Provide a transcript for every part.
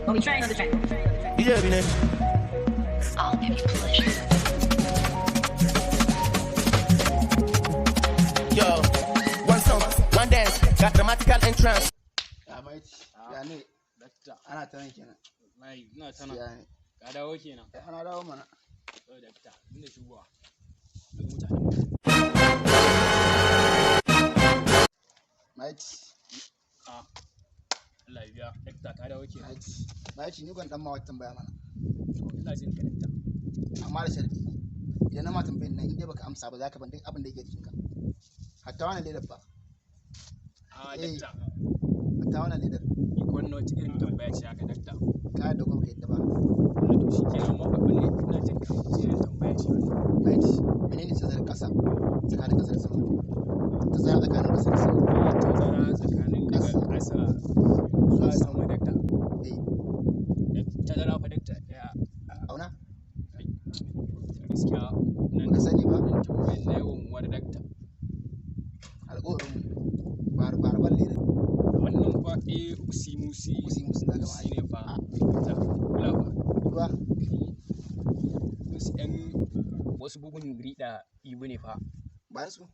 Mommy train on the track. DJ Bine. All give me pleasure. Yo, one song, one dance, got dramatical entrance. Ya mai ya ne? Dakta, Ana ta nan kenan. Wallahi ina ta nan. Ya ne? Ka dawo kenan. Eh, ana dawo mana. Yau dakta, inda shigowa. Duk mutane. Mighty, Ah, Allah ya biya. Dakta, ka dawo kenan. Mighty, Mighty, ni gwan dan ma wata tambaya mana. To, ina jin ka, dakta. Amma da sharadi. Idan na ma tambayin nan, in dai baka amsa ba, zaka ban duk abin da yake jikinka. Hatta wannan ledar fa. Ah, Eh. dakta. Hatta wannan ledar. Ni ko wannan wace irin tambaya ce haka, dakta? Ka yadda ko baka yadda ba? Ah, to shikenan, amma babban ne, ina jin ka. Wace irin tambaya ce wannan? Mighty, menene tazarar ƙasa tsakanin ƙasa da sama? Tazara tsakanin ƙasa da sama. Eh, tazara tsakanin daga Ƙasa. ƙasa zuwa sama, dakta. Eh, Tazara fa, dakta. Ya, auna? gaskiya nan Baka sani ba? nan tambayar na yawan wani, dakta. Alƙawarin mu. Ba ba ban ledar. Wannan fa eh uksi musi. Uksi musi na gaba. Uksi ne fa. Dakta, kula fa. Ruwa. Wasu ƴan wasu bugun riɗa ibu ne fa. Bayan su.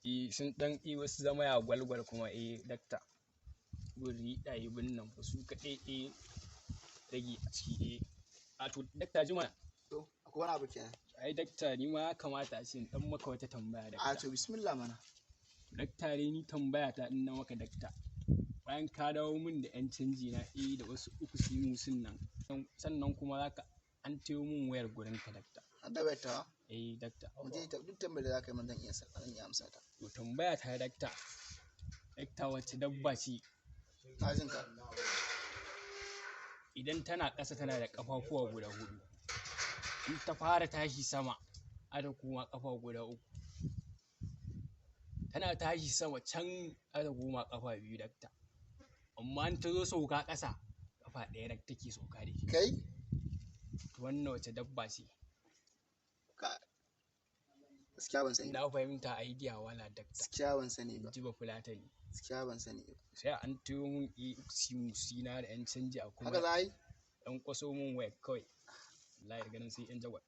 Eh, sun ɗan eh wasu zama ya gwalgwal kuma, eh dakta. Bugun riɗa ibun nan fa su kaɗai eh rage a ciki eh. A to dakta, jima. To, akwai wani abu kenan. Ai dakta, ni ma ya kamata a ce in ɗan maka wata tambaya, A dakta. to, bismillah mana. Dakta ne, ni tambaya ta in na maka, dakta. Bayan ka dawo min da ƴan canji na eh da wasu uku simusin nan. Sannan kuma zaka an tayo min wayar gurin ka, dakta. An da wayar tawa. Eh dakta. Mu je ta, duk tambayar da zaka yi min zan iya amsa ta. To, tambaya ta, dakta. Dakta, wacce dabba ce Na jin ka. idan tana ƙasa tana da ƙafafuwa guda huɗu, in ta fara tashi sama ata koma ƙafa guda uku, tana tashi sama can ata koma ƙafa biyu, dakta, amma in ta zo sauka ƙasa ƙafa ɗaya rak take sauka da shi? Kai? To, wannan wace dabba ce? Ka gaskiya ban sani ba. Na fahimta idea wala, dakta. Gaskiya ban sani ba. Ji ba fulatani. Gaskiya ban sani ba. Sai an tayo mun e na da yan canji a kuma Haka za a yi? ɗan kwaso mun waya kawai. Wallahi daga nan sai yan jagwal.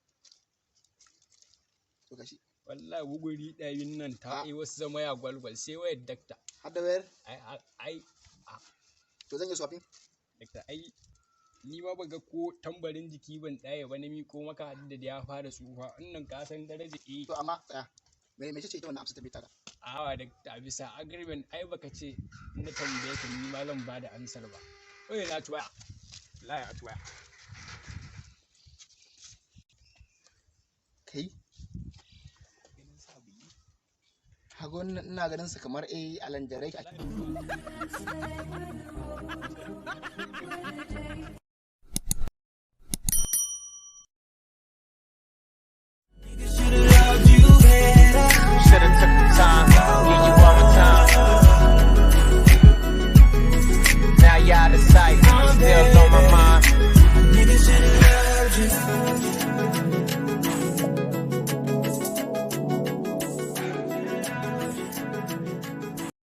To kashi. Wallahi buguri ɗayin nan ta Ah. yi wasu zama ya gwalgwal sai wayar, dakta. Har da wayar? Ai ai. To, zan yi swapping? Dakta, ai ni ma baga ko tambarin jiki ban ɗaya ba na miƙo maka da ya fara tsufa wannan, ka san daraja eh. To amma tsaya. Me ce ita wannan amsa ta bai taka? Awa dakta, bisa agreement ai baka ce in na tambaye ka ni ma zan bada ansar ba. Oye, na tuwaya, wallahi na tuwaya. Kai? Hago wannan ina ganin sa kamar eh alanjarai.